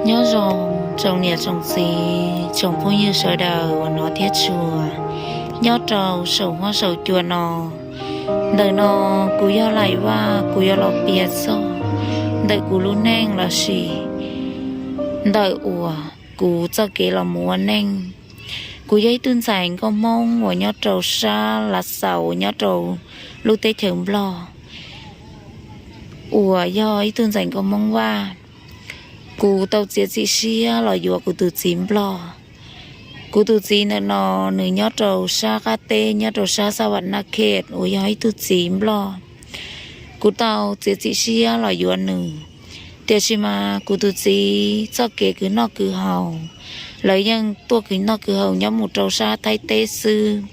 Nyob zoo tsoom niam tsoom txiv tsoom phooj ywg sawv daws uas hnov thiab tshua nyob rau saum huab saum cua no. Ntawm no kuv yog Laim Vaj, kuv yuav los piav txog ntawm kuv lub neej lossis ntawm uas kuv txoj kev los mus ua neej. Kuv yog ib tug ntxhais nkauj Hmoob uas nyob rau sab Lav Xaus nyob rau lub teb chaws Nplog, uas yog ib tug ntxhais nkauj Hmoob Vaj. Kuv tau txiav txim siab los yuav kuv tus txiv Nplog. Kuv tus txiv ntawm no nws nyob rau sab qab teb, nyob rau sab Xab Vam Naj Khej uas yog ib tug txiv Nplog. Kuv tau txiav txim siab los yuav nws, tiam sis mas kuv tus txiv txoj kev khwv noj khwv haus, lawv yeej tuaj khwv noj khwv haus nyob mus rau sab Thaib teb xwb.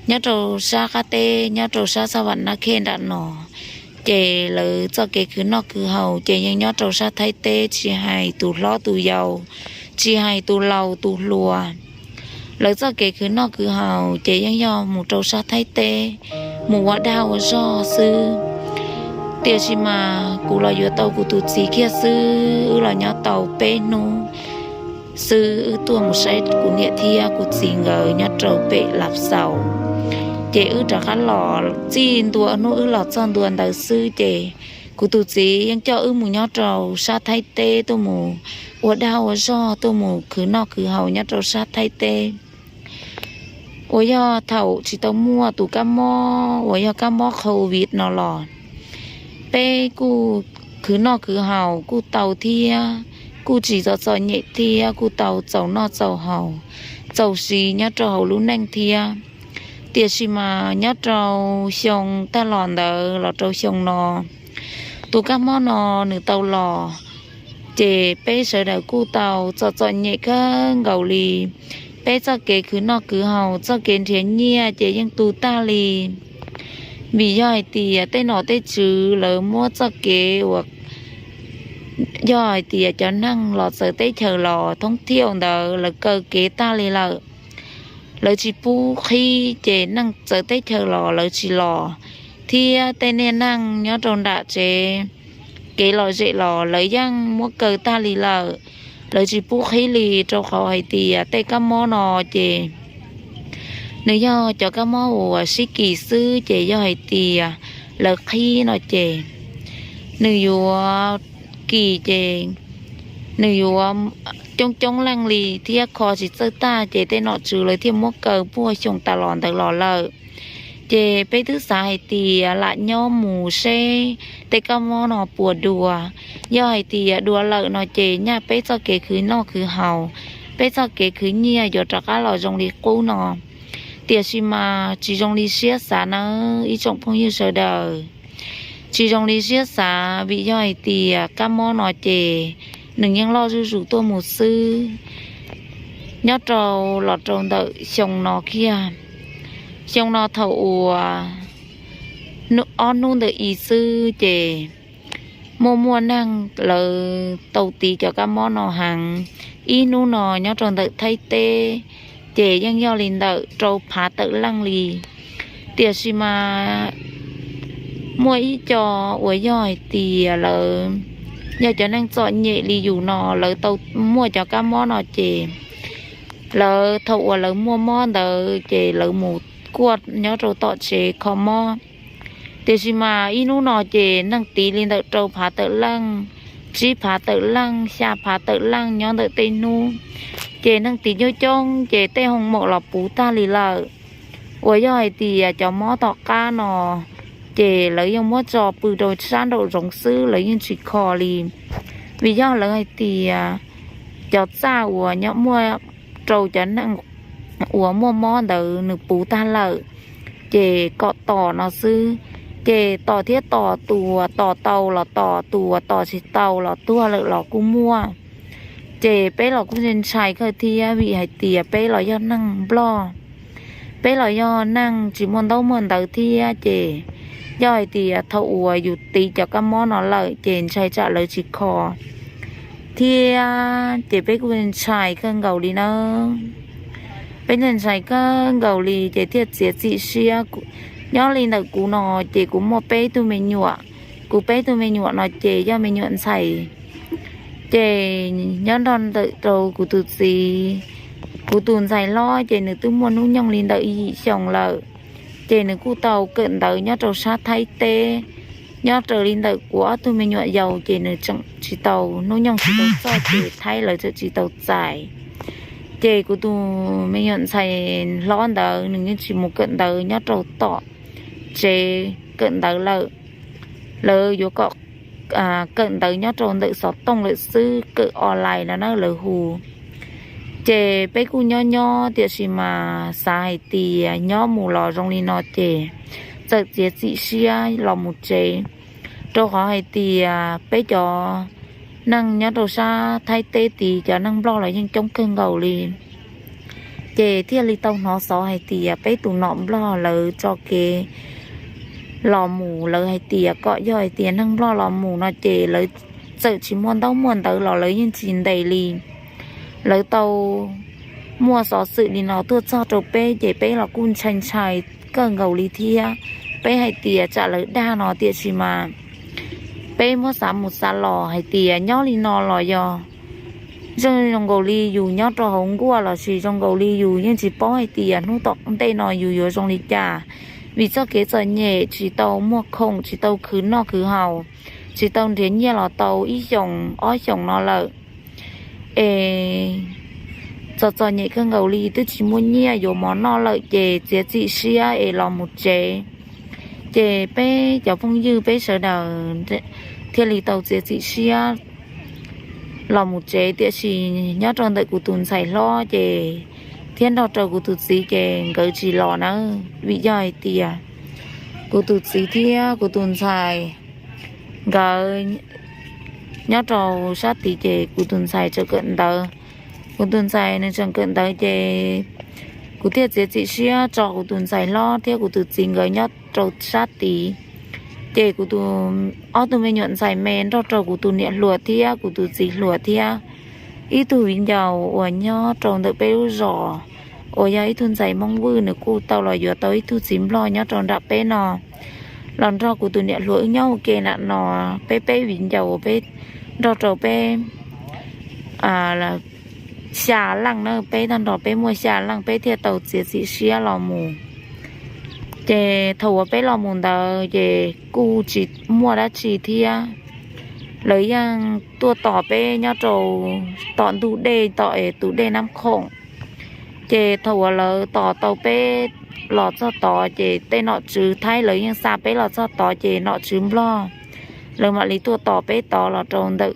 Nyob rau sab qab teb, nyob rau sab Xab Vam Naj Khej nram no, ces lawv txoj kev khwv noj khwv haus ces yeej nyob rau sab Thaib teb, tsis hais tus hlob tus yau, tsis hais tus laus tus hluas. Lawv txoj kev khwv noj khwv haus ces yeej yog mus rau sab Thaib teb, mus ua dag ua zog xwb. Tiam sis mas kuv los yuav tau kuv tus txiv kiag xwb, wb los nyob tau peb hnub xwb wb tuaj mus saib kuv niam thiab kuv txiv nkawd nyob rau pem Lav Xaus. Ces wb rov qab los txij ntua hnub wb los txog ntua ntawd xwb ces kuv tus txiv yeej coj wb mus nyob rau sab Thaib teb, tuaj mus ua dag ua zog, tuaj mus khwv noj khwv haus nyob rau sab Thaib teb. Uas yog thaum tsis tau muaj tus kab mob uas yog kab mob Covid no los, peb kuj khwv noj khwv haus kuj tau thiab, kuj tsis txom txom nyem thiab, kuj tau txaus noj txaus haus, txaus siv nyob rau hauv lub neej thiab. Tiam sis mas nyob rau xyoo tag los ntawd los rau xyoo no, tus kab mob no nws tau los, ces peb sawv daws kuj tau txom txom nyem kawg nkaus li. Peb txoj kev khwv noj khwv haus, txoj kev nrhiav nyiaj ces yeej tu tag li. Vim yog hais tias tej nom tej tswv lawv muab txoj kev uas yog hais tias cov neeg los txawv teb chaws los thoob thiaj ntawd lawv kaw kev tag li lawm. Lawv tsis pub qhib ces neeg txawv teb chaws los lawv tsis los, thiab tej niag neeg nyob rau nram tsev kev lom zem los lawv yeej muab kaw tag li lawm. Lawv tsis pub qhib li, rau qhov hais tias tej kab mob no ces nws yog cov kab mob uas sib kis xwb, ces yog hais tias lawv qhib no ces nws yuav kis ces nws yuav coob coob leej li thiab kho tsis txawj tag, ces tej nom tswv lawv thiaj muab kaw puag xyoo tas los ntawd los lawm. Ces peb twb xav hais tias lam nyob mus seb tej kab mob no puas dua. Yog hais tias dua lawm no ces nyaj peb txoj kev khwv noj khwv haus, peb txoj kev khwv nyiaj yuav rov qab los zoo li qub no. Tiam sis mas tsis zoo li siab xav nawb ib tsoom phooj ywg sawv daws. Tsis zoo li siab xav vim yog hais tias kab mob no ces nws yeej loj zuj zus tuaj mus xwb. Nyob rau los rau ntawm xyoo no kiag, xyoo no thaum uas ob hnub ntawm i xwb ces muaj muaj neeg lawv tau tiv cov kab mob no heev. Ib hnub no nyob rau ntawm Thaib teb ces yeej yog li ntawm rau phav tawm leej li. Tiam sis mas muaj ib co uas yog hais tias lawv yog cov neeg txom nyem li yus no, lawv tau muaj cov kab mob no ces lawv thaum uas lawv muaj mob ntawd ces lawv mus kuaj nyob rau tom tsev kho mob. Tiam sis mas ib hnub no ces neeg tiv li ntawm rau phav tawm leej, tsib phav tawm leej, xya phav tawm leej nyob ntawm tej hnub. Ces neeg tiv coob coob ces tej hoo maum los puv tag li lawm. Uas yog hais tias cov mob tom qab no ces lawv yeej muab tso pw rau sab nraum zoov xwb, lawv yeej tsis kho li. Vim yog lawv hais tias cov txaj uas muaj rau cov neeg uas muaj mob ntawd nws puv tag lawm, ces kom tos no xwb. Ces tos thiab tos, tus uas tos tau los tos, tus uas tos tsis tau los tuag lawm los kuj muaj. Ces peb los kuj ntshai kawg thiab vim hais tias peb los yog neeg Nplog, peb los yog neeg tsis muaj ntaub muaj ntawv thiab ces yog hais tias thaum uas yus tiv cov kab mob no lawm ces ntshai tsam lawv tsis kho thiab ces peb kuj ntshai kawg nkaus li nawb. Peb ntshai kawg nkaus li ces thiaj txiav txim siab. Nyob li ntawm kuv no ces kuv muaj peb tug me nyuam. Kuv peb tug me nyuam no ces yog me nyuam ntxhais Ces nyob nrog ntawm rau kuv tus txiv, kuv tus ntxhais hlob ces nws twb muaj hnub nyoog li ntawm ib yim xyoo lawm. Ces nws kuj tau kawm ntawv nyob rau sab Thaib teb, nyob raws li ntawm kuv ob tug me nyuam yaus ces nws tseem tsis tau hnub nyoog tsis tau txog ces Thaib lawv tseem tsis tau txais. Ces kuv tus me nyuam ntxhais hlob ntawd nws yeej tsis mus kawm ntawv nyob rau tom tsev kawm ntawv lawm. Lawv yuav kom kawm ntawv nyob rau ntawm xov tooj lawm xwb, kawm online no na lawv hu. Ces peb kuj nyob nyob tiam sis mas xav hais tias nyob mus los zoo li no ces txawm txiav txim siab los mus tsev, rau qhov hais tias peb cov neeg nyob rau sab Thaib teb tid cov neeg Nplog los yeej coob kawg nkaus li. Ces thiaj li tau hnov xov hais tias peb tus nom Nplog lawv tso kev los mus, lawv hais tias kom yog hais tias neeg Nplog los mus no ces lawv txawm tsis muaj ntaub muaj ntawv los lawv yeej tsis ntes li. Lawv tau muaj xov xwm li no tuaj txog rau peb ces peb los kuj ntshai ntshai kawg nkaus li thiab. Peb hais tias tsam lawv dag no tiam sis mas peb muab xav mus xav los hais tias nyob li no los yog zoo nkaus li yus nyob rau hauv nkuaj lossis zoo nkaus li yus yeej tsis paub hais tias hnub tom ntej no yus yuav zoo li cas. Vim txoj kev txom nyem tsis tau muaj khoom, tsis tau khwv noj khwv haus, tsis tau nrhiav nyiaj los tau ib xyoos ob xyoos no lawm. Es txom txom nyem kawg nkaus li twb tsis muaj nyiaj yuav mov noj lawm ces txiav txim siab es los mus tsev. Ces peb cov phooj ywg peb sawv daws thiaj li tau txiav txim siab los mus tsev, tiam sis nyob rau ntawm kuv tus ntxhais hlob ces thiab nrog rau kuv tus txiv ces nkawd tsis los nawb, vim yog hais tias kuv tus txiv thiab kuv tus ntxhais nkawd nyob rau sab tid ces kuv tus ntxhais tseem kawm ntawv. Kuv tus ntxhais nws tseem kawm ntawv ces kuv thiaj txiav txim siab tso kuv tus ntxhais hlob thiab kuv tus txiv nkawd nyob rau sab tid. Ces kuv tus, ob tug me nyuam ntxhais me nrog rau kuv tus niam hluas thiab kuv tus txiv hluas thiab ib tug viv ncaus uas nyob rau ntawm peb lub zos uas yog ib tug ntxhais Hmoob Vwj, nws kuj tau los yuav tau ib tug txiv Nplog nyob rau nram peb no los nrog kuv tus niam hluas wb nyob ua ke nram no. Peb peb viv ncaus peb nrog rau peb xya leej na, peb tag nrho peb muaj xya leej, peb thiaj tau txiav txim siab los mus. Ces thaum uas peb los mus ntawd ces kuj tsis muaj dab tsi thiab, lawv yeej tuaj tos peb nyob rau tom ntug dej, tom es tus dej Nab Khoom. Ces thaum uas lawv tos tau peb los txog tod ces tej nom tswv Thaib lawv yeej xa peb los txog tod ces nom tswv Nplog lawv mam li tuaj tos peb tod los rau ntawm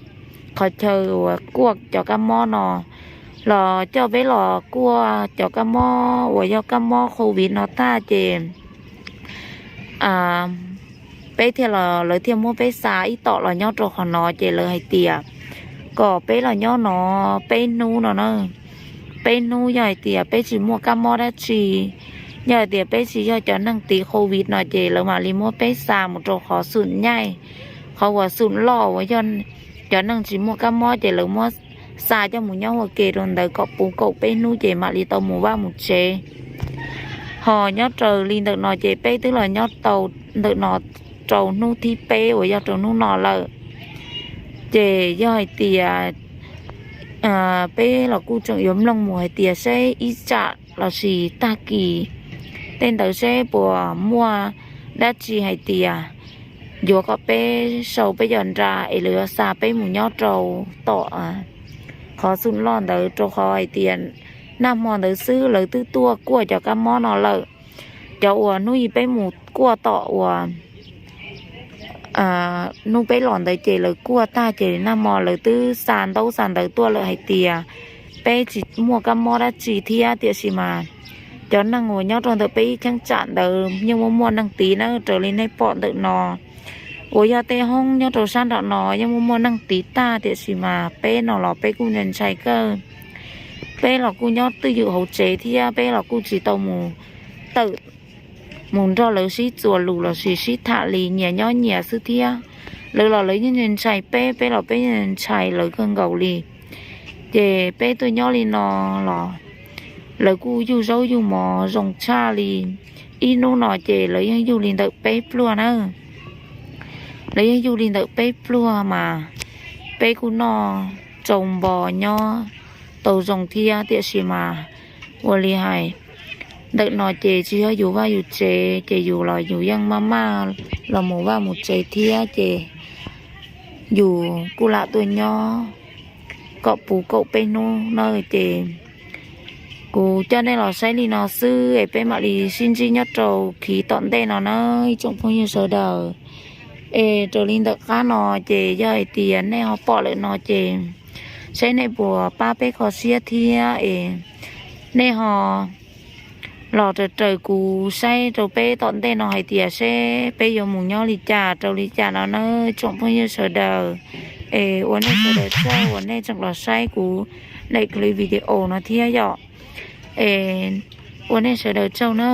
qhov chaw uas kuaj cov kab mob no, los coj peb los kuaj cov kab mob uas yog kab mob covid no tag ces peb thiaj los, lawv thiaj muab peb xa ib tom los nyob rau qhov no ces lawv hais tias kom peb los nyob no peb hnub no na. Peb hnub yog hais tias peb tsis muaj kab mob dab tsi, yog hais tias peb tsis yog cov neeg tiv covid no ces lawv mam li muab peb xa mus rau qhov xum nyaij, qhov uas xum loj uas yog cov neeg tsis muaj kab mob ces lawv muab xa coj mus nyob ua ke rau ntawd kom puv kaum peb hnub ces mam li tau mus vaj mus tsev. Ho nyob raws li ntawm no ces peb twb los nyob tau ntawm no rau hnub thib peb uas yog rau hnub no lawm. Ces yog hais tias peb los kuj tseem yuav mloog mus hais tias seb ib tsam lossis tag kis tej ntawd seb puas muaj dab tsi hais tias yuav kom peb sau peb cov nra es lawv yuav xa peb mus nyob rau tom qhov xum loj ntawd, rau qhov hais tias nag hmo ntawd xwb lawv twb tuaj kuaj cov kab mob no lawm. Cov uas hnub ib peb mus kuaj tom uas hnub peb los ntawd ces lawv kuaj tag ces nag hmo lawv twb xa ntaub xa ntawv tuaj lawm hais tias peb tsis muaj kab mob dab tsi thiab, tiam sis mas cov neeg uas nyob rau ntawm peb ib cheeb tsam ntawd yeej muaj muaj neeg tiv na, raws li nej pom ntawm no uas yog tej hoob nyob rau sab nram no yeej muaj muaj neeg tiv tag, tiam sis mas peb no los peb kuj ntshai kawg. Peb los kuj nyob twj ywm hauv tsev thiab peb los kuj tsis tau mus tawm mus nrog lawv sib txuas lus lossis sib tham li, nyias nyob nyias xwb thiab. Lawv los lawv yeej ntshai peb, peb los peb yeej ntshai lawv kawg nkaus li. Ces peb tuaj nyob li no los lawv kuj yug zaub yug mov zoo tshaj li. Ib hnub no ces lawv yeej yug li ntawm peb pluag na. Lawv yeej yug li ntawm peb pluag mas peb kuj noj tsau npo nyob tau zoo thiab, tiam sis mas ua li hais ntawm no ces tsis yog yus vaj yus tsev, ces yus los yus yeej maj maj los mus vaj mus tsev thiab, ces yus kuj lam tuaj nyob kom puv kaum peb hnub na. Ces kuv coj nej los saib li no xwb es peb mam li sib ntsib nyob rau khiv tom ntej no na ib tsoom phooj ywg sawv daws. Es raws li ntawm qab no ces yog hais tias nej ho pom lawm no ces seb nej puas pab peb kho siab thiab es nej ho los raws raws kuv saib rau peb tom ntej no hais tias seb peb yuav mus nyob li cas rau li cas no na tsoom phooj ywg sawv daws. Es ua nej sawv daws tsaug uas nej tseem los saib kuv daim clip video no thiab yom. Es ua nej sawv daws tsaug na.